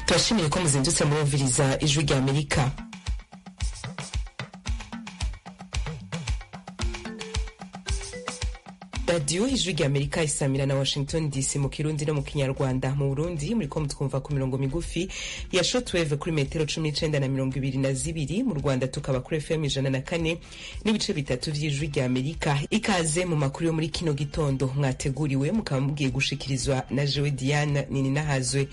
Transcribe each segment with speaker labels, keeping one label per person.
Speaker 1: Turashimiye ko muzindutse murumviriza Ijwi rya Amerika. Radiyo Ijwi rya Amerika isamira na Washington DC mu Kirundi no mu Kinyarwanda. Mu Burundi muriko mutwumva ku mirongo migufi ya shortwave kuri metero 19 na 22. Mu Rwanda tukaba kuri FM 104.3 vy'Ijwi rya Amerika. Ikaze mu makuru yo muri kino gitondo mwateguriwe mukaba mugiye gushikirizwa na jewe Diane Nininahazwe.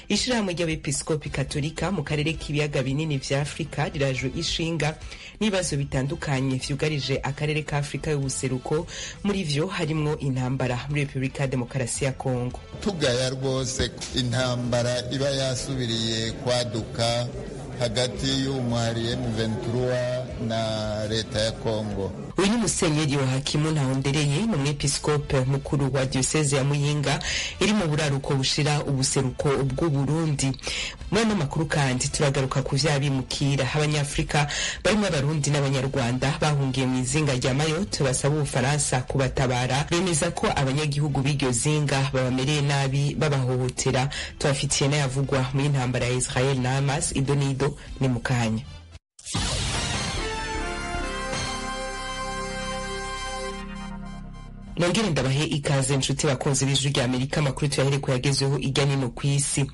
Speaker 1: Ishirahamwe ry'Abepiskopi Katolika mu karere k'ibiyaga binini vya Afrika rirajwe ishinga n'ibibazo bitandukanye vyugarije akarere ka Afrika y'ubuseruko, muri vyo harimwo intambara muri Republika ya Demokarasi ya Kongo.
Speaker 2: Tugaya rwose intambara iba yasubiriye kwaduka hagati y'umuhari M23 na leta ya Kongo.
Speaker 1: Uyu ni Musenyeri wa Hakimu Ntahondereye, ni umwepiskope mukuru wa diocese ya Muyinga iri mu buraruko bushira ubuseruko bw'Uburundi. Muri ano makuru kandi turagaruka ku vy'abimukira abanyafrika barimo Abarundi n'Abanyarwanda bahungiye mu izinga rya Mayotte basaba Ubufaransa kubatabara, bemeza ko abanyagihugu b'iryo zinga babamereye nabi babahohotera. Tubafitiye n'ayavugwa mu intambara ya Israel na Hamas. Ido nido ni mukanya. Nongere ndabahe ikaze nshuti bakunzi b'Ijwi rya Amerika. Amakuru tuyahereko yagezweho irya nino kw'isi.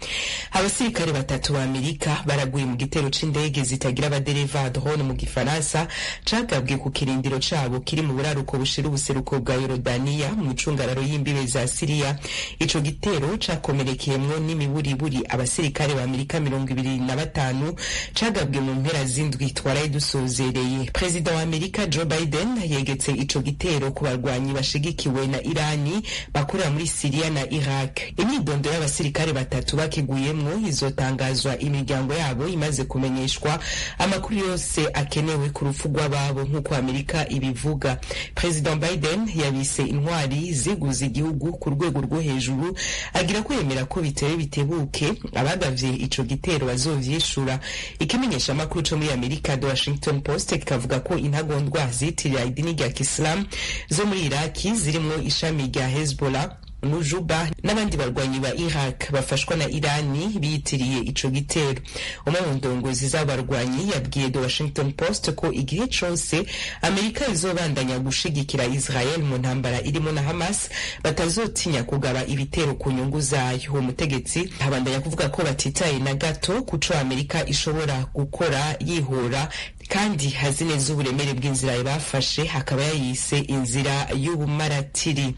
Speaker 1: Abasirikare batatu ba Amerika baraguye mu gitero c'indege zitagira abadereva, drone mu Gifaransa, cagabwe ku kirindiro cabo kiri mu buraruko bushira ubuseruko bwa Yorodaniya mu micungararo y'imbibe za Siriya. Ico gitero cakomerekeyemwo n'imiburiburi abasirikare ba Amerika 25, cagabwe mu mpera z'indwi twaraye dusozereye. Perezida wa Amerika Joe Biden yegetse ico gitero ku barwanyi bashigikiwe na Irani bakorera muri Syria na Iraq. Imyidondo y'abasirikare batatu bakiguyemwo izotangazwa imiryango yabo imaze kumenyeshwa amakuru yose akenewe ku rupfu rw'ababo, nk'uko Amerika ibivuga. President Biden yabise intwari ziguze igihugu ku rwego rwo hejuru, agira ko yemera ko bitebe bitebuke abagavye ico gitero bazovyishura. Ikimenyesha amakuru co muri Amerika The Washington Post kikavuga ko intagondwa zitirira idini rya Kisilamu zo muri Iraki zirimwo ishami rya Hezbollah, Nujuba n'abandi barwanyi ba Iraq bafashwa na Irani biyitiriye ico gitero. Umwe mu ndongozi z'abarwanyi yabwiye The Washington Post ko igihe cose Amerika izobandanya gushigikira Israel mu ntambara irimo na Hamas batazotinya kugaba ibitero ku nyungu zayo. Uwo mutegetsi abandanya kuvuga ko batitaye na gato kuco Amerika ishobora gukora yihora, kandi hazi neza uburemere bw'inzira bafashe, akaba yayise inzira y'ubumaratiri.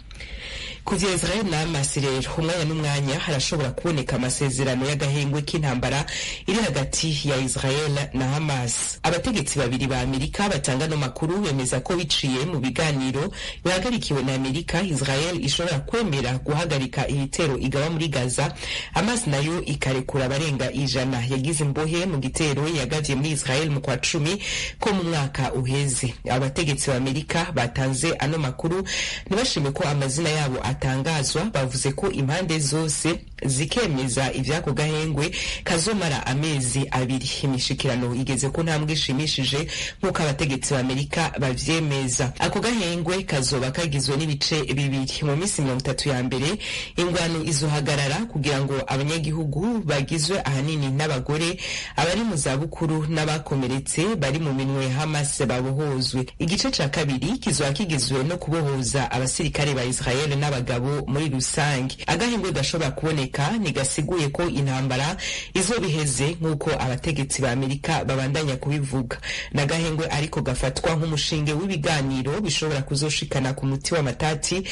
Speaker 1: Kuvya Israel na Hamas rero, umwanya n'umwanya harashobora kuboneka amasezerano y'agahengwe k'intambara iri hagati ya Israel na Hamas. Abategetsi babiri ba Amerika batanga no makuru bemeza ko biciye mu biganiro bihagarikiwe na Amerika, Israel ishobora kwemera guhagarika ibitero igaba muri Gaza, Hamas nayo ikarekura abarenga 100 yagize imbohe mu gitero yagavye muri Israel mu kwa 10 ko mu mwaka uheze. Abategetsi ba Amerika batanze ano makuru ntibashime ko amazina yabo atangazwa, bavuze ko impande zose zikemeza ivyako gahengwe kazomara amezi 2. Imishikirano igeze ku ntambwe ishimishije nk'uko abategetsi ba Amerika bavyemeza. Ako gahengwe kazoba kagizwe n'ibice bibiri. Mu minsi 30 ya mbere ingwano izohagarara kugira ngo abanyagihugu bagizwe ahanini n'abagore, abari mu zabukuru n'abakomeretse bari mu minwe ya Hamas babohozwe. Igice ca kabiri kizoba kigizwe no kubohoza abasirikare ba Israel n'abagabo muri rusange. Agahengwe gashobora kuboneka ntigasiguye ko intambara izobiheze nk'uko abategetsi ba Amerika babandanya kubivuga. N'agahengwe ariko gafatwa nk'umushinge w'ibiganiro bishobora kuzoshikana ku muti w'amatati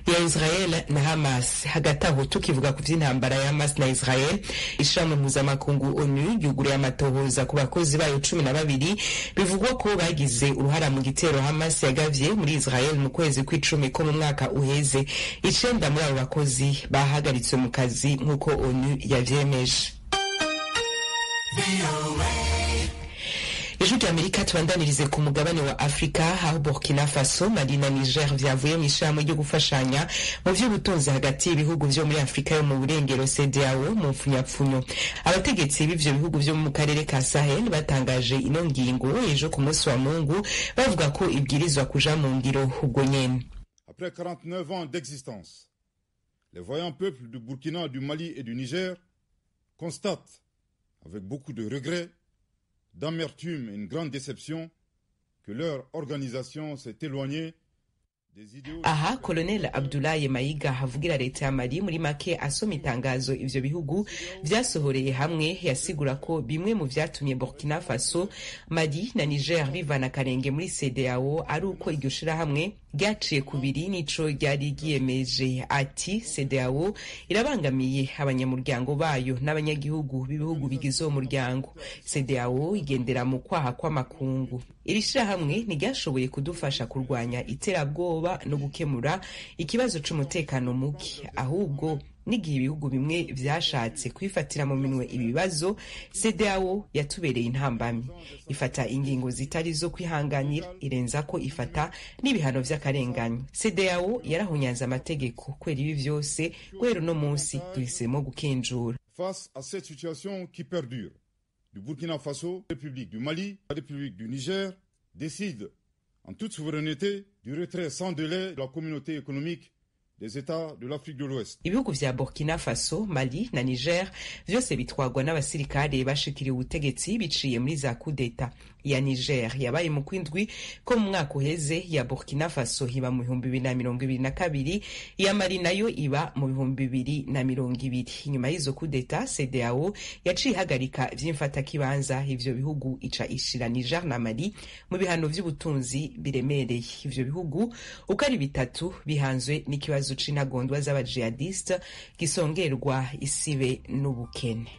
Speaker 1: ya Israel na Hamas. Hagati aho tukivuga ku vy'intambara ya Hamas na Israel, ishirahamwe mpuzamakungu ONU ryuguruye amatohoza ku bakozi bayo 12 bivugwa ko bagize uruhara mu gitero Hamas yagavye muri Israel mu kwezi kw'icumi ko mu mwaka uheze. 9 muri abo bakozi bahagaritswe mu kazi nk'uko ONU yavyemeje. Ijwi rya Amerika. Tubandanirize ku mugabane wa Afrika, aho Burkina Faso, Mali na Niger vyavuye mu ishirahamwe ryo gufashanya mu vy'ubutunzi hagati y'ibihugu vyo muri Afrika yo mu burengero, CEDEAO mu mfunyapfunyo. Abategetsi b'ivyo bihugu vyo mu karere ka Sahel batangaje ino ngingo ejo ku munsi wa Mungu, bavuga ko ibwirizwa kuja mu ngiro ubwo nyene.
Speaker 3: Après 49 ans d'existence, les voyants peuples du Burkina, du Mali et du Niger constatent avec beaucoup de regrets, d'amertume et une grande déception que leur organisation s'est éloignée.
Speaker 1: Aha Colonel Abdoulaye Mayiga havugira leta ya Mali muri make asoma itangazo ivyo bihugu vyasohoreye hamwe, yasigura ko bimwe mu vyatumye Burkina Faso, Mali na Niger bivana akarenge muri CEDEAO ari uko iryo shirahamwe ryaciye kubiri n'ico ryari ryiyemeje. Ati CEDEAO irabangamiye abanyamuryango bayo n'abanyagihugu b'ibihugu bigize uwo muryango. CEDEAO igendera mu kwaha kw'amakungu. Iri shirahamwe ntiryashoboye kudufasha kurwanya iterabwoba no gukemura ikibazo c'umutekano muke, ahubwo n'igihe ibihugu bimwe vyashatse kwifatira mu minwe ibibazo, CEDEAO yatubereye intambamyi, ifata ingingo zitari zo kwihanganira, irenza ko ifata n'ibihano vy'akarenganyo. CEDEAO yarahunyanze amategeko. Kwera ibi vyose, guhera uno munsi duhisemo gukinjura.
Speaker 3: Face à cette situation qui perdure, du Burkina Faso, la République du Mali, la République du Niger décide en toute souveraineté du retrait sans délai de la communauté économique des États de l'Afrique de l'Ouest.
Speaker 1: Ibihugu vya Burkina Faso, Mali na Niger vyose bitwagwa n'abasirikare bashikiriye ubutegetsi biciye muri za kudeta. Ya Niger yabaye mu kwindwi ko mu mwaka uheze, ya Burkina Faso iba mu 2022, iya Mali nayo iba mu 2020. Inyuma y'izo kudeta, CEDEAO yaciye ihagarika vy'imfatakibanza ivyo bihugu, ica ishira Niger na Mali mu bihano vy'ubutunzi biremereye. Ivyo bihugu uko ari bitatu bihanzwe n'ikibazo c'intagondwa z'abajihadiste gisongerwa isibe n'ubukene.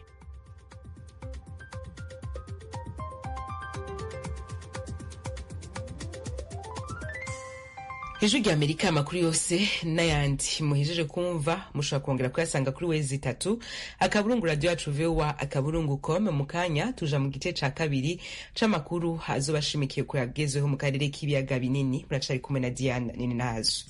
Speaker 1: Ijwi rya Amerika, amakuru yose n'ayandi muhejeje kumva mushobora kongera kuyasanga kuri www.radiowatuvua.com. Mu kanya tuja mu gice ca kabiri c'amakuru azobashimikiye kuyagezweho mu karere k'ibiyaga binini. Muracari kumwe na Diane Nininazo.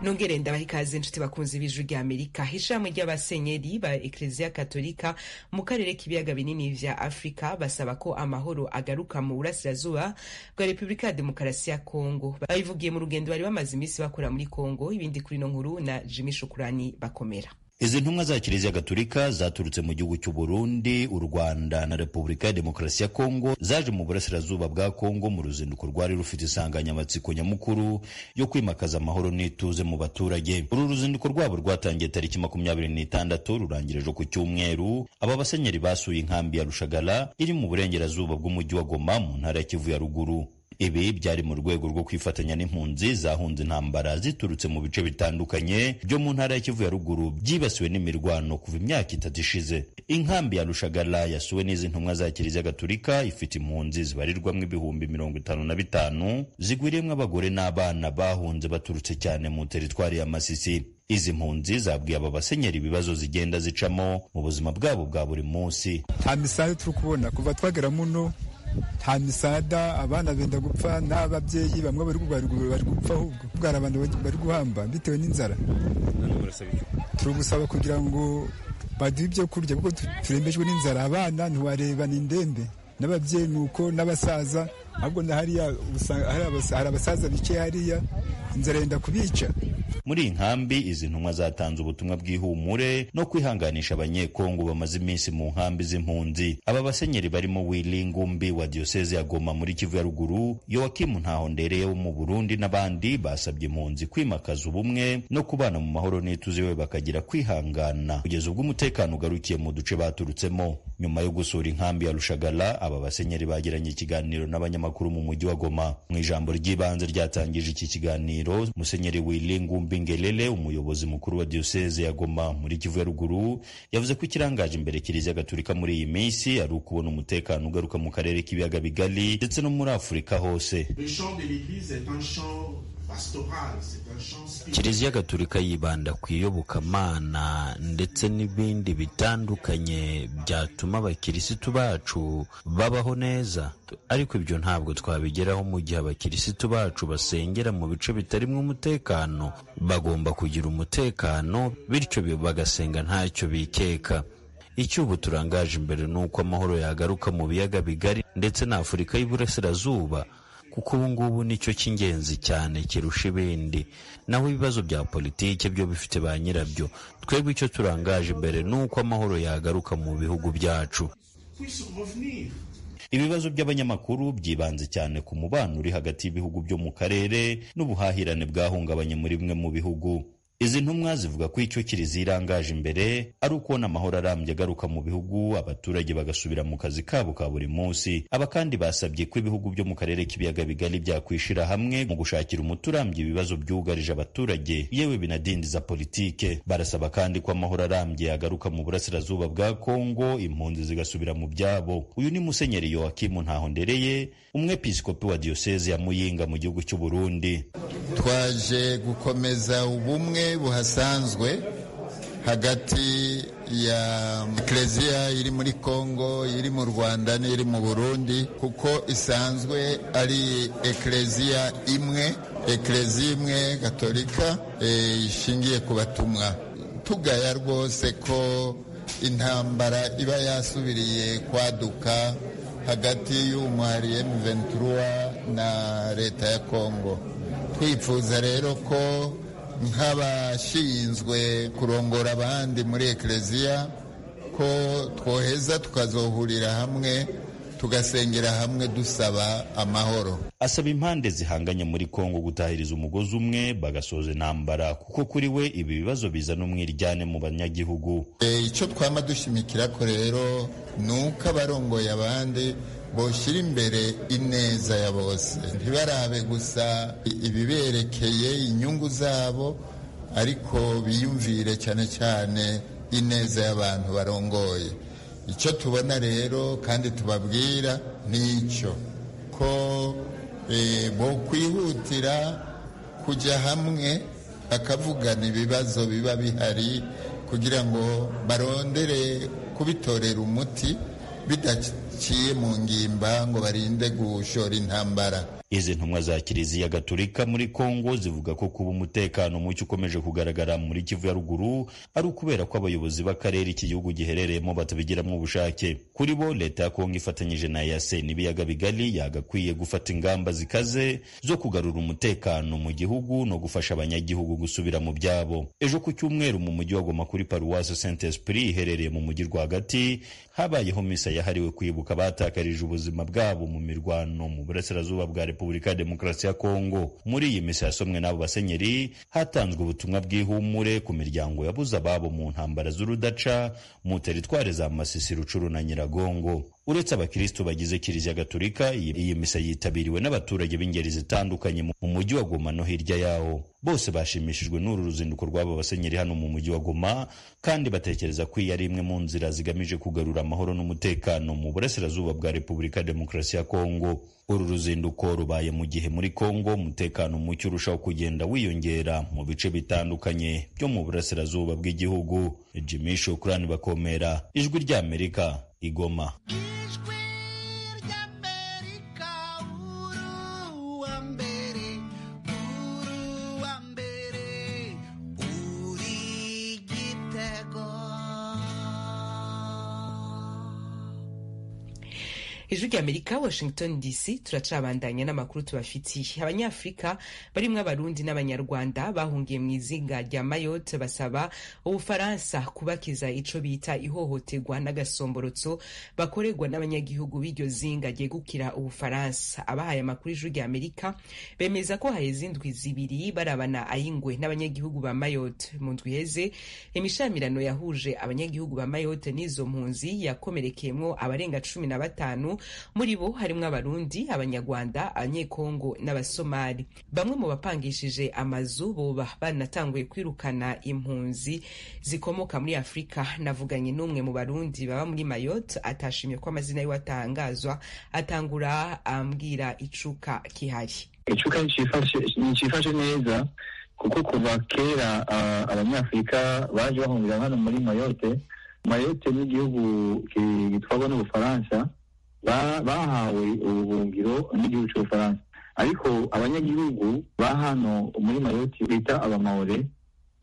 Speaker 1: Nongere ndabaha ikaze inshuti bakunzi b'Ijwi rya Amerika. Ishirahamwe ry'abasenyeri ba Ekleziya Katolika mu karere k'ibiyaga binini vya Afrika basaba ko amahoro agaruka mu burasirazuba bwa Repubulika ya Demokarasi ya Kongo. Babivugiye mu rugendo bari bamaze iminsi bakora muri Kongo. Ibindi kuri ino nkuru na Jimmy Shukurani Bakomera.
Speaker 4: Izi ntumwa za Kiliziya Gatolika zaturutse mu gihugu cy'u Burundi, u Rwanda na Repubulika ya Demokarasi ya Kongo zaje mu burasirazuba bwa Kongo mu ruzinduko rwari rufite insanganyamatsiko nyamukuru yo kwimakaza amahoro n'ituze mu baturage. Uru ruzinduko rwabo rwatangiye tariki 26 rurangira ejo ku cyumweru. Aba basenyeri basuye inkambi ya Rushagara iri mu burengerazuba bw'umujyi wa Goma mu ntara ya Kivu ya ruguru. Ibi byari mu rwego rwo kwifatanya n'impunzi zahunze intambara ziturutse mu bice bitandukanye byo mu ntara ya Kivu ya ruguru byibasiwe n'imirwano kuva imyaka 3 ishize. Inkambi ya Rushagara yasuwe n'izi ntumwa za Kiliziya Gatolika ifite impunzi zibarirwamo 55,000 zigwiriyemo abagore n'abana bahunze baturutse cyane mu teritwari ya Masisi. Izi mpunzi zabwiye aba basenyeri ibibazo zigenda zicamo mu buzima bwabo bwa buri munsi.
Speaker 5: Nta misada turi kubona kuva twagera muno, nta misada, abana benda gupfa n'ababyeyi bamwe bari bari gupfa, ahubwo bwari abantu bari guhamba bitewe n'inzara. Turi gusaba kugira ngo baduhe ibyo kurya kuko turembejwe n'inzara, abana ntiwareba ni indembe, n'ababyeyi nuko n'abasaza, ahubwo na hariya hari abasaza bicaye hariya inzara yenda kubica.
Speaker 4: Muri iyi nkambi izi ntumwa zatanze ubutumwa bw'ihumure no kwihanganisha abanyekongo bamaze iminsi mu nkambi z'impunzi. Aba basenyeri barimo Willy Ngumbi wa diyoseze ya Goma muri Kivu ya ruguru, Yoakimu Ntahondereye wo mu Burundi n'abandi basabye impunzi kwimakaza ubumwe no kubana mu mahoro n'ituze, we bakagira kwihangana kugeza ubwo umutekano ugarukiye mu duce baturutsemo. Nyuma yo gusura inkambi ya Rushagara, aba basenyeri bagiranye ikiganiro n'abanyamakuru mu mujyi wa Goma. Mu ijambo ry'ibanze ryatangije iki kiganiro, Musenyeri Willy Ngumbi Ngelele, umuyobozi mukuru wa diyoseze ya Goma muri Kivu ya ruguru, yavuze ko ikirangaje imbere Kiliziya Gatolika muri iyi minsi ari ukubona umutekano ugaruka mu karere k'ibiyaga bigari ndetse no muri Afurika hose.
Speaker 6: Kiliziya Gatolika yibanda ku iyobokamana ndetse n'ibindi bitandukanye byatuma abakirisitu bacu babaho neza, ariko ibyo ntabwo twabigeraho mu gihe abakirisitu bacu basengera mu bice bitarimo umutekano. Bagomba kugira umutekano, bityo bagasenga ntacyo bikeka. Icyo ubu turangaje imbere ni uko amahoro yagaruka mu biyaga bigari ndetse na Afurika y'Iburasirazuba, Kuko ubu ngubu nicyo cy'ingenzi cyane kirusha ibindi. Naho ibibazo bya politike byo bifite ba nyirabyo. Twebwe icyo turangaje imbere ni uko amahoro yagaruka mu bihugu byacu.
Speaker 4: Ibibazo by'abanyamakuru byibanze cyane ku mubano uri hagati y'ibihugu byo mu karere n'ubuhahirane bwahungabanye muri bimwe mu bihugu. Izi ntumwa zivuga ko icyo kiliziya irangaje imbere ari ukubona amahoro arambye agaruka mu bihugu, abaturage bagasubira mu kazi kabo ka buri munsi. Aba kandi basabye ko ibihugu byo mu karere k'ibiyaga bigari byakwishira hamwe mu gushakira umuti urambye ibibazo byugarije abaturage, yewe binadindiza politike. Barasaba kandi ko amahoro arambye agaruka mu burasirazuba bwa Kongo, impunzi zigasubira mu byabo. Uyu ni Musenyeri Yoakimu Ntahondereye, umwepiskopi wa diyoseze ya Muyinga mu gihugu cy'u Burundi.
Speaker 2: Twaje gukomeza ubumwe buhasanzwe hagati ya Eklezia iri muri Kongo, iri mu Rwanda n'iri mu Burundi, kuko isanzwe ari Eklezia imwe, Eklezia imwe Katolika ishingiye ku batumwa. Tugaya rwose ko intambara iba yasubiriye kwaduka hagati y'umuhari M23 na leta ya Kongo. Twifuza rero ko nk'abashinzwe kurongora abandi muri Eklezia ko twoheza tukazohurira hamwe, tugasengera hamwe dusaba amahoro.
Speaker 4: Asaba impande zihanganye muri Kongo gutahiriza umugozi umwe bagasoza intambara, kuko kuri we ibi bibazo bizana umwiryane mu banyagihugu.
Speaker 2: Icyo twama dushimikira ko rero ni uko abarongoye abandi boshyira imbere ineza ya bose, ntibarabe gusa ibiberekeye inyungu zabo, ariko biyumvire cyane cyane ineza y'abantu barongoye. Icyo tubona rero kandi tubabwira ni icyo ko bo kwihutira kujya hamwe bakavugana ibibazo biba bihari kugira ngo barondere kubitorera umuti bidaciye mu ngimba ngo barinde gushora intambara.
Speaker 4: Izi ntumwa za Kiliziya Gatolika muri Kongo zivuga ko kuba umutekano muke ukomeje kugaragara muri Kivu ya ruguru ari ukubera ko abayobozi b'akarere iki gihugu giherereyemo batabigiramo ubushake. Kuri bo, leta ya Kongo ifatanyije na EAC n'ibiyaga bigari yagakwiye gufata ingamba zikaze zo kugarura umutekano mu gihugu no gufasha abanyagihugu gusubira mu byabo. Ejo ku cyumweru mu mujyi wa Goma kuri Paruwasi Saint Esprit iherereye mu mujyi rwagati habayeho misa yahariwe kwibuka abatakarije ubuzima bwabo mu mirwano mu burasirazuba bwa Repubulika ya Demokarasi ya Kongo. Muri iyi misa yasomwe n'abo basenyeri hatanzwe ubutumwa bw'ihumure ku miryango yabuze ababo mu ntambara z'urudaca mu teritwari za Masisi, Rucuru na Nyiragongo. Uretse abakristo bagize Kiliziya Gatolika, iyi misa yitabiriwe n'abaturage b'ingeri zitandukanye mu mujyi wa Goma no hirya yawo. Bose bashimishijwe n'uru ruzinduko rw'aba basenyeri hano mu mujyi wa Goma, kandi batekereza ko iyi ari imwe mu nzira zigamije kugarura amahoro n'umutekano mu burasirazuba bwa Repubulika ya Demokarasi ya Kongo. Uru ruzinduko rubaye mu gihe muri Kongo umutekano muke urushaho kugenda wiyongera mu bice bitandukanye byo mu burasirazuba bw'igihugu. Jimmy Shukrani Bakomera, Ijwi ry'Amerika, Igoma.
Speaker 1: Ijwi ry'Amerika, Washington DC. Turacabandanya n'amakuru tubafitiye. Abanyafurika barimwo Abarundi n'Abanyarwanda bahungiye mu izinga rya Mayotte basaba Ubufaransa kubakiza ico bita ihohoterwa n'agasomborotso bakorerwa n'abanyagihugu b'iryo zinga ryegukira Ubufaransa. Abahaye amakuru Ijwi ry'Amerika bemeza ko haheze indwi 2 barabana ayingwe n'abanyagihugu ba Mayotte. Mu ndwi iheze imishamirano yahuje abanyagihugu ba Mayotte n'izo mpunzi yakomerekeyemwo abarenga 15, muri bo harimwo Abarundi, Abanyarwanda, Abanyekongo n'Abasomali. Bamwe mu bapangishije amazu boba banatanguye kwirukana impunzi zikomoka muri Afurika. Navuganye n'umwe mu Barundi baba muri Mayotte atashimye ko amazina yiwe atangazwa, atangura ambwira icuka kihari.
Speaker 7: Icuka nticifashe neza, kuko kuva kera Abanyafurika baje bahungira hano muri Mayotte. Mayotte ni igihugu gitwarwa n'Ubufaransa, bahawe ubuhungiro n'igihugu cy'Ubufaransa, ariko abanyagihugu ba hano muri Mayotte bita Abamaore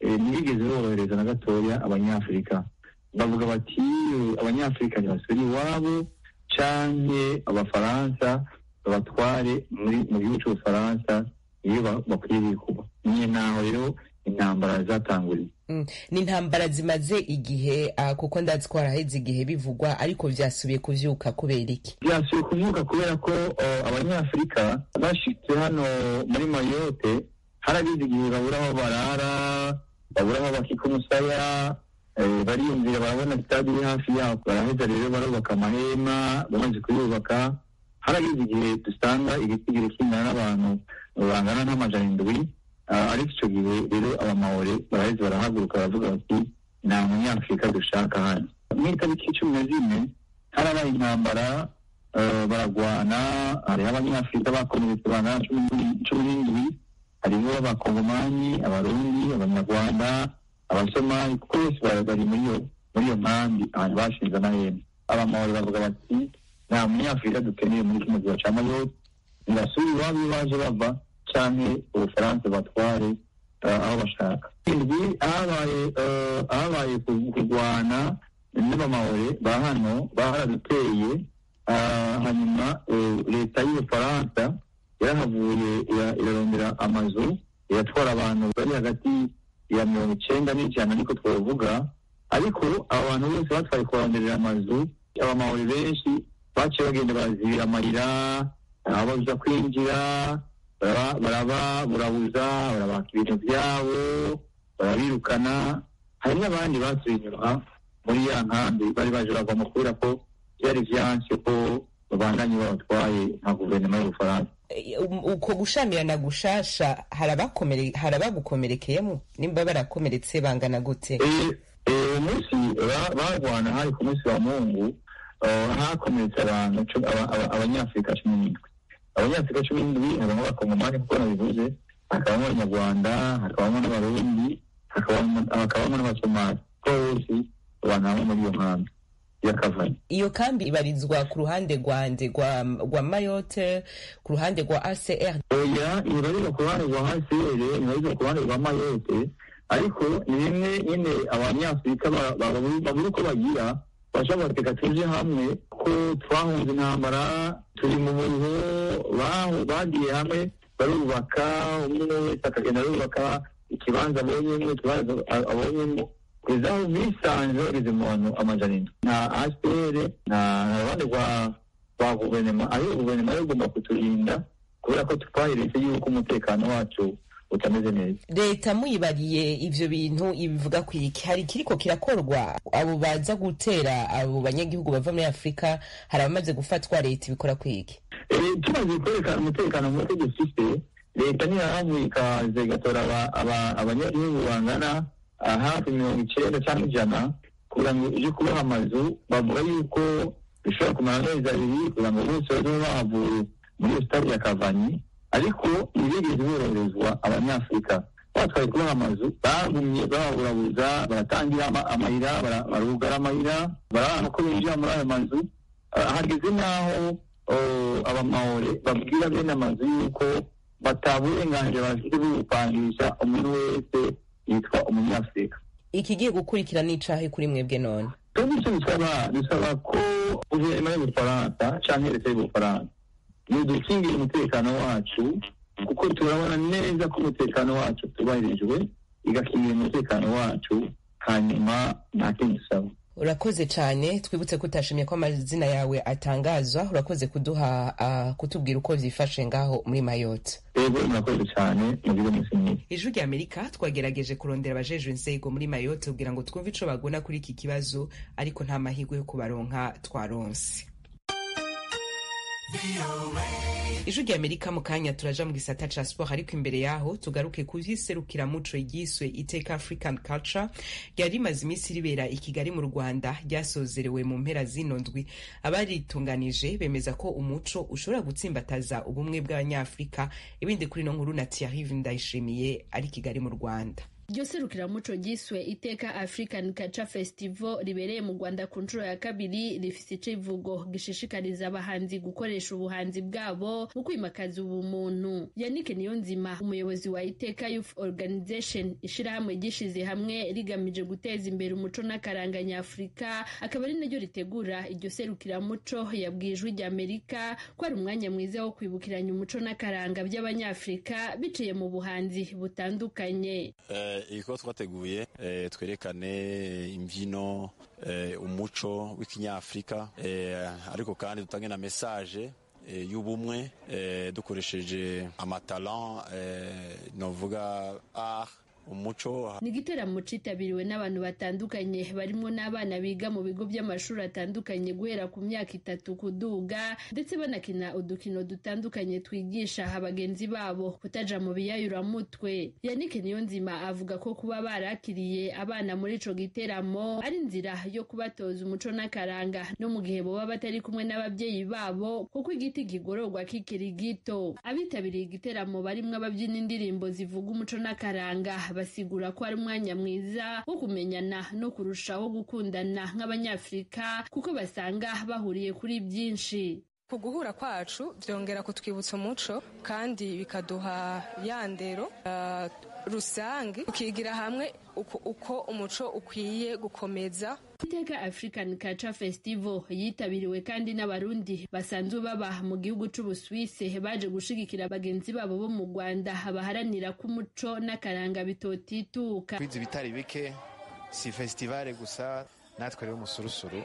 Speaker 7: ntibigeze borohereza na gatoya Abanyafurika. Bavuga bati Abanyafurika ntibasubire iwabo canke Abafaransa babatware mu gihugu c'Ubufaransa iyo bakwiriye kuba. Nyine naho rero intambara zatanguriye.
Speaker 1: Ni intambara zimaze igihe, kuko ndazi ko haraheze igihe bivugwa, ariko vyasubiye kuvyuka kubera iki?
Speaker 7: Byasubiye kuvyuka kubera ko Abanyafurika bashitse hano muri Mayotte harageze igihe babura aho barara, babura aho bakika umusaya, bariyumvira barabona sitade iri hafi yabo, baraheza rero barubaka amahema. Bamaze kuyubaka, harageze igihe dusanga igitigiri kingana n'abantu bangana nk'700. Ariko icyo gihe rero Abamahore baraheze barahaguruka, baravuga bati: "Nta Munyafurika dushaka hano." Mu itariki 14 harabaye intambara, baragwana. Hariho Abanyafurika bakomeretse bangana 17, hariho Abakongomani, Abarundi, Abanyarwanda, Abasomali, kuko bose bari muri iyo nkambi ahantu bashinze amahema. Abamahore bavuga bati: "Nta Munyafurika dukeneye muri kino gihe ca Mayotte, nibasubire iwabo iyo baje bava, canke Ubufaransa batware aho bashaka." Indwi habaye kurwana n'Abamahore ba hano, baraduteye. Hanyuma leta y'Ubufaransa yarahavuye irarondera amazu, iratwara abantu bari hagati ya 90 n'100, niko twavuga. Ariko abo bantu bose batwaye kubaronderera amazu, Abamahore benshi baciye bagenda barazibira amayira, ababuza kwinjira, baraburabuza, barabaka ibintu byabo, barabirukana. Hari n'abandi basubiye inyuma muri ya nkambi bari baje bavamo, kubera ko byari vyanse ko babandanye babatwaye nka guverinoma y'Ubufaransa.
Speaker 1: Uko gushamirana gushasha, harabagukomerekeyemo? Nimba barakomeretse, bangana gute?
Speaker 7: Umunsi barwana, hari ku munsi wa Mungu, hakomeretse abantu Abanyafurika 17. Abanyafurika 17 harimo Abakongomani kuko nabivuze, hakabamo Abanyarwanda, hakabamo n'Abarundi, hakabamo n'Abasomali, ko bose abantu hamwe muri iyo nkambi y'Akavani.
Speaker 1: Iyo kambi ibarizwa ku ruhande rwande? Rwa Mayotte, ku ruhande rwa ACR?
Speaker 7: Oya, ntibarizwa ku ruhande rwa ACR, ntibarizwa ku ruhande rwa Mayotte, ariko ni bimwe nyine Abanyafurika babura uko bagira, bashobora bateka tuje hamwe ko twahunze intambara, turi mu muriho. Bagiye hamwe barubaka, umwe wese akagenda arubaka ikibanza abonyemo, ikibanza abonyemo, kugeza aho bisanze bageze mu bantu 700. Nta ACR, nta ruhande rwa guverinoma, ariko guverinoma yo igomba kuturinda kubera ko twayeretse yuko umutekano wacu utameze neza.
Speaker 1: Leta muyibariye ivyo bintu, ibivuga ku iki? Hari ikiriko kirakorwa? Abo baza gutera abo banyagihugu bava muri Afurika, hari abamaze gufatwa? Leta ibikora ku iki?
Speaker 7: Tumaze kwerekana umutekano muke dufise, leta ntirahavuye ikaza igatora abanyagihugu bangana hafi 90 cyangwa 100 kugira ngo ije kubaha amazu. Bavuga yuko bishobora kumara amezi 2 kugira ngo bose babe bahavuye muri iyo sitade ya Kavanyi, ariko ntibigeze boroherezwa. Abanyafurika batwaye kubaha amazu, bagumye baburabuza, baratangira amayira, barugara amayira, barabana ko binjira muri ayo mazu. Hageze n'aho Abamahore babwira bene amazu yuko bataburenganzira bafite bwo gupangisha umuntu wese yitwa Umunyafurika.
Speaker 1: Ikigiye gukurikira n'icahe kuri mwebwe none?
Speaker 7: Twebwe icyo dusaba ko guverinoma y'Ubufaransa canke leta y'Ubufaransa nidukingira umutekano wacu, kuko turabona neza ko umutekano wacu tubahirijwe, igakingira umutekano wacu, hanyuma nta kindi dusaba.
Speaker 1: Urakoze cyane. Twibutse ko utashimye ko amazina yawe atangazwa. Urakoze kuduha kutubwira uko vyifashe ngaho muri Mayotte.
Speaker 7: Yego, murakoze cyane, mugire umunsi mwiza.
Speaker 1: Ijwi rya Amerika twagerageje kurondera abajejwe inzego muri Mayotte kugira ngo twumve ico bagona kuri iki kibazo, ariko nta mahirwe yo kubaronka twaronse. Ijwi rya Amerika, mu kanya turaja mu gisata ca sport, ariko imbere yaho tugaruke ku vy'iserukiramuco ryiswe Iteka African Culture ryari rimaze iminsi ribera i Kigali mu Rwanda, ryasozerewe mu mpera zino ndwi. Abaritunganije bemeza ko umuco ushobora gutsimbataza ubumwe bw'Abanyafurika. Ibindi kuri ino nkuru na Thierry Ndayishimiye ari Kigali mu Rwanda.
Speaker 8: Iryo serukiramuco ryiswe Iteka African Culture Festival ribereye mu Rwanda ku nshuro ya kabiri, rifise icivugo gishishikariza abahanzi gukoresha ubuhanzi bwabo mu kwimakaza ubumuntu. Yannick Niyonzima, umuyobozi wa Iteka Youth Organization, ishirahamwe ryishize hamwe rigamije guteza imbere umuco n'akaranga nyafurika, akaba ari naryo ritegura iryo serukiramuco, yabwiye Ijwi ry'Amerika ko ari umwanya mwiza wo kwibukiranya umuco n'akaranga by'abanyafurika biciye mu buhanzi butandukanye.
Speaker 9: Ibikorwa twateguye twerekane imbyino, umuco w'ikinyafurika, ariko kandi dutange na message y'ubumwe dukoresheje amatalan, novuga art, umuco.
Speaker 8: Ni igiteramo citabiriwe n'abantu batandukanye, barimo n'abana biga mu bigo by'amashuri atandukanye guhera ku myaka 3 kuduga, ndetse banakina udukino dutandukanye twigisha bagenzi babo kutaja mu biyayuramutwe. Yannick Niyonzima avuga ko kuba barakiriye abana muri ico giteramo ari inzira yo kubatoza umuco n'akaranga no mu gihe boba batari kumwe n'ababyeyi babo, kuko igiti kigororwa kikiri gito. Abitabiriye igiteramo barimwo ababyina indirimbo zivuga umuco n'akaranga basigura ko ari umwanya mwiza wo kumenyana no kurushaho gukundana nk'abanyafurika, kuko basanga bahuriye kuri byinshi.
Speaker 10: Ku guhura kwacu byongera kutwibutsa umuco kandi bikaduha ya ndero rusange, tukigira hamwe uko umuco ukwiye gukomeza.
Speaker 8: Iteka African Culture Festival yitabiriwe kandi n'Abarundi basanzwe baba mu gihugu c'Ubusuwise, baje gushigikira bagenzi babo bo mu Rwanda baharanira ko umuco n'akaranga bitotituka.
Speaker 11: Kwiza ibitari bike si festivale gusa, natwe rero umusurusuru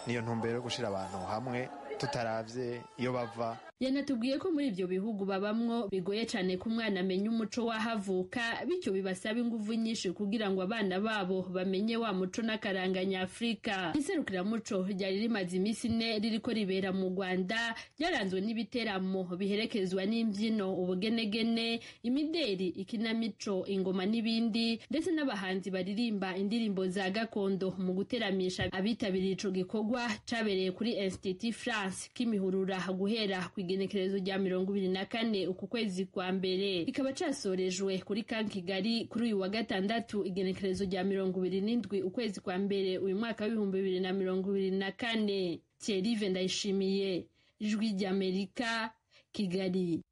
Speaker 11: niyo ntumbero yo gushira abantu hamwe tutaravye iyo bava.
Speaker 8: Yanatubwiye ko muri ibyo bihugu babamwo bigoye cyane ko umwana amenya umuco w'ahavuka, bityo bibasaba ingufu nyinshi kugira ngo abana babo bamenye wa muco n'akaranga nyafurika. Iserukiramuco ryari rimaze iminsi 4 ririko ribera mu Rwanda, ryaranzwe n'ibiteramo biherekezwa n'imbyino, ubugenegene, imideri, ikinamico, ingoma n'ibindi, ndetse n'abahanzi baririmba indirimbo za gakondo mu guteramisha abitabiriye ico gikorwa cabereye kuri Institut France Kimihurura guhera ku igenekerezo rya 24 uku kwezi kwa mbere, kikaba casorejwe kuri Camp Kigali kuri uyu wa gatandatu, igenekerezo rya 27 ukwezi kwa mbere uyu mwaka w'2024. Thierry Ndayishimiye, Ijwi ry'Amerika, Kigali.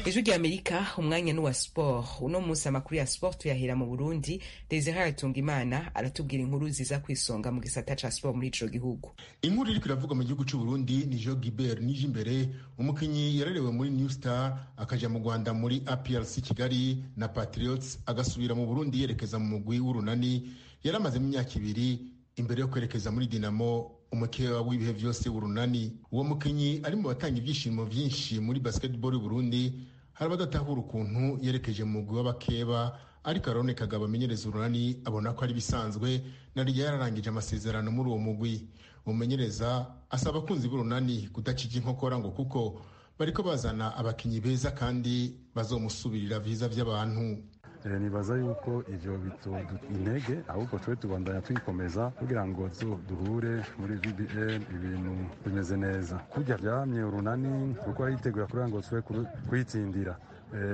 Speaker 1: Ijwi ry'Amerika, umwanya n'uwa sport. Uno munsi amakuru ya sport tuyahera mu Burundi. Desire Hatungimana aratubwira inkuru ziza kwisonga mu gisata ca sport muri ico gihugu.
Speaker 12: Inkuru iriko iravuga mu gihugu c'u Burundi ni Jean Gilbert Nijimbere, umukinyi yarerewe muri New Star akaja mu Rwanda muri APRC Kigali na Patriots, agasubira mu Burundi yerekeza mu mugwi w'Urunani. Yaramaze imyaka 2 imbere yo kwerekeza muri Dinamo, umukeba w'ibihe vyose w'Urunani. Uwo mukinyi ari mu batanga ivyishimo vyinshi muri basketball y'u Burundi. Hari abadatahura ukuntu yerekeje mu mugwi w'abakeba, ariko Arone Kagabo amenyereza Urunani abona ko ari bisanzwe, na ryo yararangije amasezerano muri uwo mugwi. Umumenyereza asaba abakunzi b'Urunani kudacika inkokora ngo kuko bariko bazana abakinyi beza kandi bazomusubirira vyiza vy'abantu.
Speaker 13: Nibaza yuko ivyo bitodu intege, ahubwo twe tubandanya twikomeza kugira ngo duhure muri VBL ibintu bimeze neza kurya vyamye Urunani kuko aritegura kugira ngo twe kwitsindira.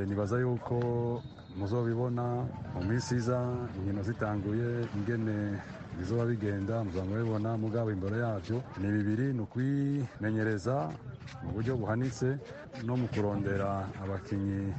Speaker 13: Nibaza yuko muzobibona mu minsi iza, inkino zitanguye ingene bizoba bigenda muzaba mubibona. Mugabo imbere yavyo ni bibiri, ni ukwimenyereza mu buryo buhanitse no mu kurondera abakinyi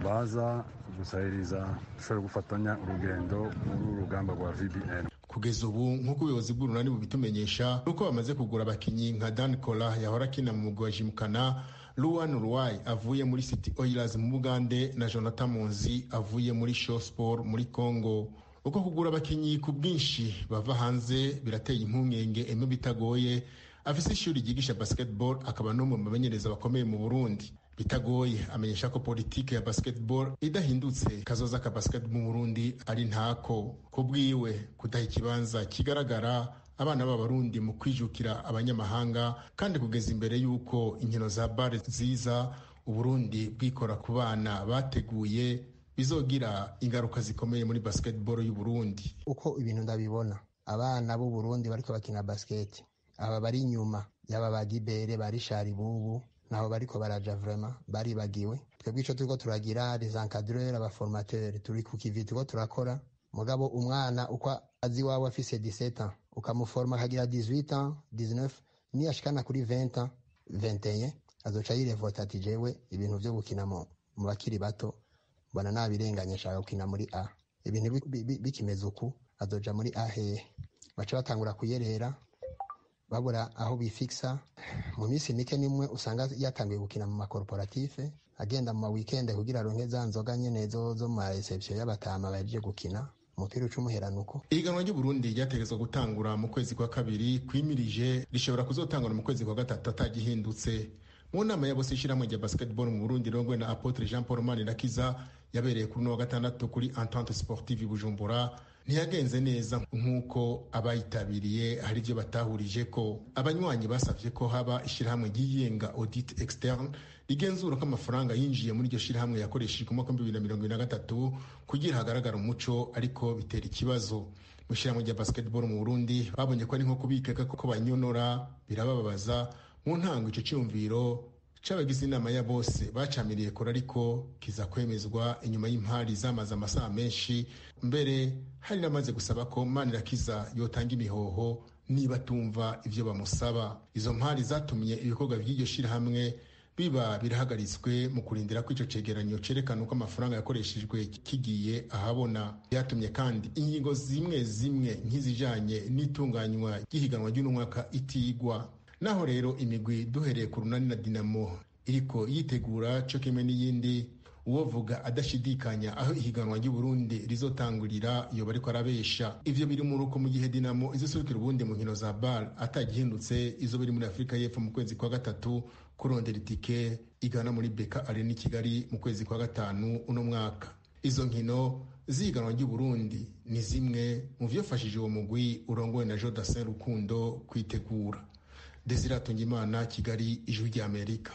Speaker 13: baza gusahiriza dushobora gufatanya urugendo muri uru rugamba rwa VBN.
Speaker 12: Kugeza ubu, nk'uko ubuyobozi bw'Urunani bubitumenyesha, nuko bamaze kugura abakinyi nka Dan Kola yahora akina mu mugwi wa Jimkana, Luan Ruwai avuye muri City Oilers mu Bugande na Jonathan Munzi avuye muri Show Sport muri Congo. Uko kugura abakinyi ku bwinshi bava hanze birateye impungenge Aime Bitagoye, afise ishuri ryigisha basketball akaba n'umwe mu bamenyereza bakomeye mu Burundi. Bitagoye amenyesha ko politike ya basketball idahindutse kazoza ka basketball mu Burundi ari ntako. Kubwiwe, kudaha ikibanza kigaragara abana b'Abarundi mu kwijukira abanyamahanga, kandi kugeza imbere y'uko inkino za bare ziza, Uburundi bwikora ku bana bateguye Bizogira ingaruka zikomeye muri basketball y'u Burundi.
Speaker 14: Uko ibintu ndabibona, abana b'u Burundi bariko bakina basket, aba bari inyuma yaba ba Gibere, ba Richard bubu, naho bariko baraja vraiment baribagiwe. Twebwe ico turiko turagira, les encadreurs, abaformateurs, turi ku kivi, turiko turakora. Mugabo umwana uko azi iwawe afise 17 ans, ukamuforma akagira 18 ans, 19, niyashikana kuri 20 ans, 21, azoca yirevota ati: "Jewe ibintu vyo gukina mu bakiri bato mbona nabirenganye, nshaka gukina muri A." Ibintu bikimeze uku, azoja muri A hehe? Baca batangura kuyerera, babura aho bifixa. Mu minsi mike nimwe usanga yatanguye gukina mu makorporative, agenda mu ma weekend kugira aronke za nzoga nyene zo mu ma réception y'abatama bahejeje gukina umupira, uca umuheranuko.
Speaker 12: Ihiganwa ry'Uburundi ryategetswe gutangura mu kwezi kwa kabiri kwimirije, rishobora kuzotangura mu kwezi kwa gatatu atagihindutse. Mu nama ya bose ishyirahamwe rya basketball mu Burundi rongowe na Apotre Jean Paul Manirakiza yabereye kuri uno wa gatandatu kuri Entente Sportive Bujumbura, ntiyagenze neza nk'uko abayitabiriye hari ibyo batahurije ko. Abanywanyi basabye ko haba ishyirahamwe ryigenga, audit externe, rigenzura ko amafaranga yinjiye muri iryo shyirahamwe yakoreshejwe mu mwaka wa 2023 kugira hagaragara umuco, ariko bitera ikibazo. Mu ishyirahamwe rya basketball mu Burundi babonye ko ari nko kubikeka ko banyonora, birabababaza. Mu ntango ico cyumviro c'abagize inama ya bose bacamiriye kure, ariko kiza kwemezwa inyuma y'impari zamaze amasaha menshi. Mbere hari n'amaze gusaba ko Manirakiza yotanga imihoho niba atumva ivyo bamusaba. Izo mpari zatumye ibikorwa by'iryo shirahamwe biba birahagaritswe mu kurindira ko ico cegeranyo cerekana uko amafaranga yakoreshejwe kigiye ahabona. Byatumye kandi ingingo zimwe zimwe nk'izijanye n'itunganywa ry'ihiganwa ry'uno mwaka itigwa. Naho rero imigwi, duhereye ku Runani na Dinamo, iriko yitegura co kimwe n'iyindi, uwovuga adashidikanya aho ihiganwa ry'Uburundi rizotangurira yoba ariko arabesha. Ivyo biri mu ruko mu gihe Dinamo izoserukira Uburundi mu nkino za BAL, atagihindutse izo biri muri Afurika y'Epfo mu kwezi kwa gatatu kurondera itike igana muri BK Arena i Kigali mu kwezi kwa gatanu uno mwaka. Izo nkino z'ihiganwa ry'Uburundi ni zimwe mu vyafashije uwo mugwi urongowe na Jodassin Rukundo kwitegura. Desire Hatungimana, Kigali, Ijwi ry'Amerika.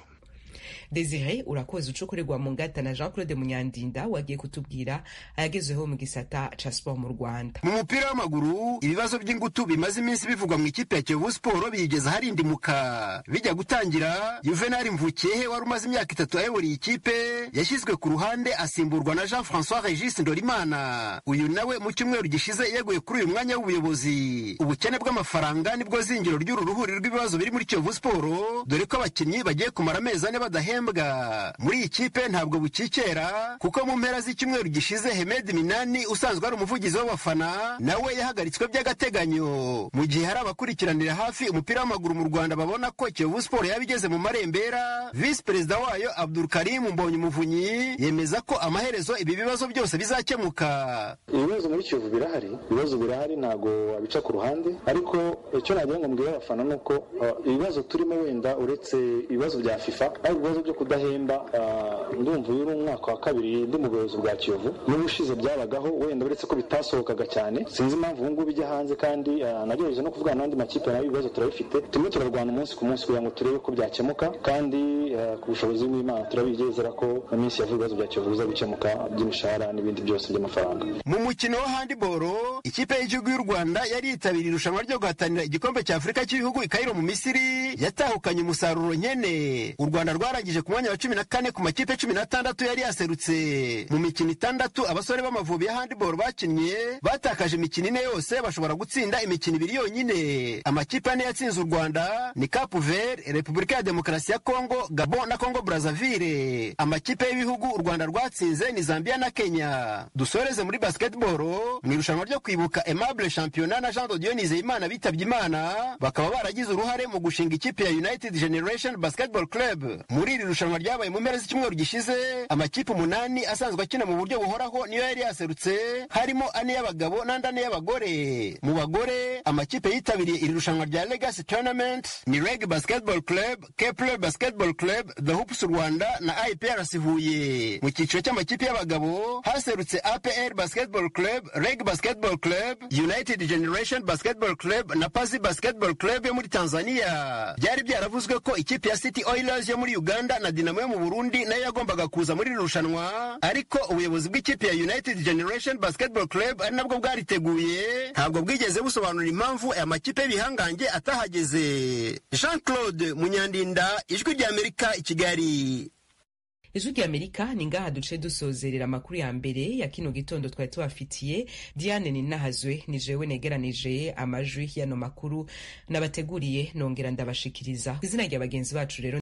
Speaker 1: Desire, urakoze. Ucukurirwa mu ngata na Jean Claude Munyandinda wagiye kutubwira ayagezeho mu gisata ca sport mu Rwanda.
Speaker 15: Mu mupira w'amaguru, ibibazo by'ingutu bimaze iminsi bivugwa mu ikipe ya Kiyovu Sport biyigeza harindimuka. Bijya gutangira, Juvenal Mvukiyehe wari umaze imyaka 3 ayobora iyi kipe yashyizwe ku ruhande, asimburwa na Jean François Regis Ndorimana. Uyu nawe mu cyumweru gishize yeguye kuri uyu mwanya w'ubuyobozi. Ubukene bw'amafaranga nibwo zingiro ry'uru ruhuri rw'ibibazo biri muri Kiyovu Sport, dore ko abakinnyi bagiye kumara amezi 4 badahembwa. Muri iyi kipe ntabwo bukikera, kuko mu mpera z'icyumweru gishize Hemed Minani usanzwe ari umuvugizi w'abafana nawe yahagaritswe by'agateganyo. Mu gihe hari abakurikiranira hafi umupira w'amaguru mu Rwanda babona ko Kiyovu Sport yaba igeze mu marembera, visi perezida wayo Abdul Karim Mbonyumuvunyi yemeza ko amaherezo ibi bibazo byose bizakemuka.
Speaker 16: Ibibazo muri Kiyovu birahari, ibibazo birahari, ntabwo wabica ku ruhande, ariko icyo nagira ngo mbwire abafana ni uko ibibazo turimo, wenda uretse ibibazo bya FIFA, ariko ibibazo byo kudahemba, ndumva uyu ni umwaka wa kabiri ndi mu buyobozi bwa Kiyovu. N'ubushize byabagaho, wenda uretse ko bitasohokaga cyane. Sinzi impamvu ubu ngubu bijya hanze, kandi nagerageje no kuvugana n'andi makipe, nayo ibibazo turabifite. Turimo turarwana umunsi ku munsi kugira ngo turebe ko byakemuka, kandi ku bushobozi bw'Imana turabigezera ko mu minsi ya vuba ibibazo bya Kiyovu biza gukemuka, by'imishahara n'ibindi byose by'amafaranga.
Speaker 15: Mu mukino wa handball, ikipe y'igihugu y'u Rwanda yari yitabiriye irushanwa ryo guhatanira igikombe cya Afurika cy'ibihugu i Cairo mu Misiri yatahukanye umusaruro nkene. U Rwanda rwarangije ku mwanya wa 14 ku makipe 16 yari yaserutse. Mu mikino itandatu abasore b'Amavubi ya handball bakinnye, batakaje imikino ine yose, bashobora gutsinda imikino ibiri yonyine. Amakipe ane yatsinze u Rwanda ni Cape Verde, Repubulika ya Demokarasi ya Kongo, Gabon na Congo Brazzaville. Amakipe y'ibihugu u Rwanda rwatsinze ni Zambia na Kenya. Dusoreze muri basketball, mu irushanwa ryo kwibuka Aimable Championnat na Jean de Dieu Nizeyimana bitabye Imana, bakaba baragize uruhare mu gushinga ikipe ya United Generation Basketball Club. Muri iri rushanwa ryabaye mu mpera z'icyumweru gishize, amakipe umunani asanzwe akina mu buryo buhoraho niyo yari yaserutse, harimo ane y'abagabo n'andi ane y'abagore. Mu bagore, amakipe yitabiriye iri rushanwa rya Legacy Tournament ni Reg Basketball Club, Kepler Basketball Club, The Hoops Rwanda na IPRC Huye. Mu cyiciro cy'amakipe y'abagabo haserutse APR Basketball Club, Reg Basketball Club, United Generation Basketball Club na Pazi Basketball Club yo muri Tanzania. Byari byaravuzwe ko ikipe ya City Oilers yo muri Uganda na Dinamo yo mu Burundi nayo yagombaga kuza muri iri rushanwa, ariko ubuyobozi bw'ikipe ya United Generation Basketball Club ari nabwo bwariteguye ntabwo bwigeze busobanura impamvu aya makipe y'ibihangange atahageze. Jean Claude Munyandinda, Ijwi ry'Amerika i Kigali.
Speaker 1: Ijwi ry'Amerika ni ngaha duce dusozerera amakuru ya mbere ya kino gitondo twari tubafitiye. Diane Ninahazwe ni jewe negeranije amajwi y'ano makuru nabateguriye, nongera ndabashikiriza ku izina rya bagenzi bacu rero.